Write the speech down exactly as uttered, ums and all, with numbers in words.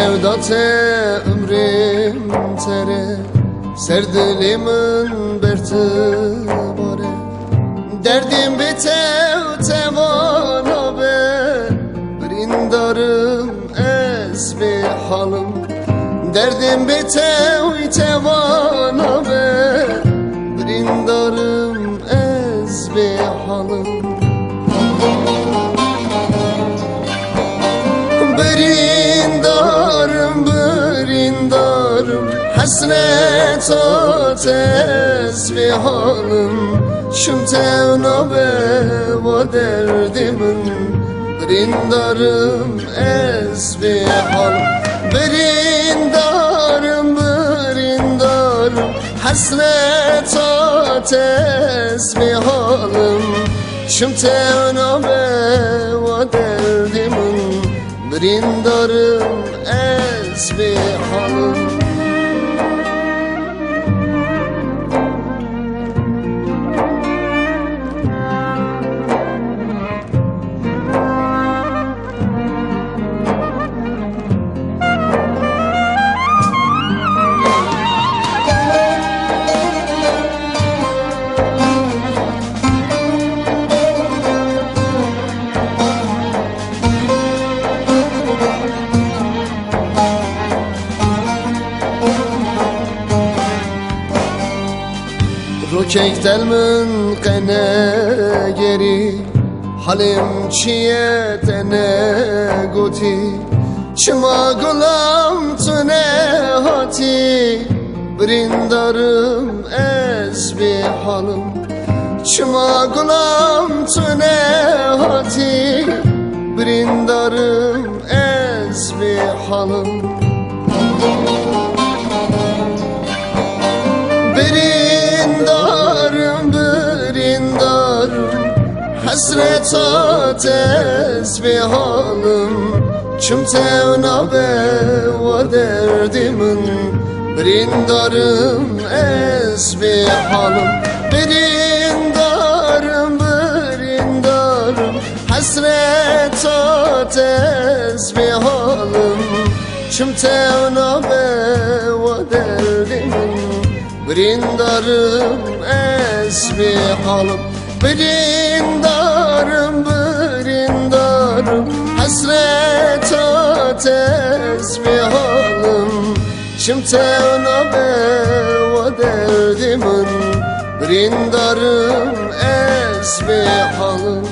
Sevda te umrê min tere, ser dilê min ber ti bare. Derdê min bê tew tewa nabe, birîndar im ez bê hal im. Derdê min bê tew tewa nabe, birîndar im ez bê hal im. Birîndar im, birîndar im, hesreta te ez bê hal im. Çim tew nabe wa derdê min, birîndar im ez bê hal im. Birîndar im, birîndar im, hesreta te ez bê hal im. Çim tew nabe wa derdê min, birîndar im ez bê hal im. Rokek del min qe negerî, halê min çi ye te negotî. Çima gulam tu nehatî, birîndar im ez bê hal im. Çima gulam tu nehatî, birîndar im ez bê hal im. Birîndar im, birîndar im, hesreta te ez bê hal im. Çim tew nabe wa derdê min, birîndar im ez bê hal im. Birîndar im, birîndar im, hesreta te ez bê hal im. Çim tew nabe wa derdê min, birîndar im ez bê hal im. Birîndar im, birîndar im, hesreta te ez bê hal im. Çim tew nabe wa derdê min, birîndar im ez bê hal im.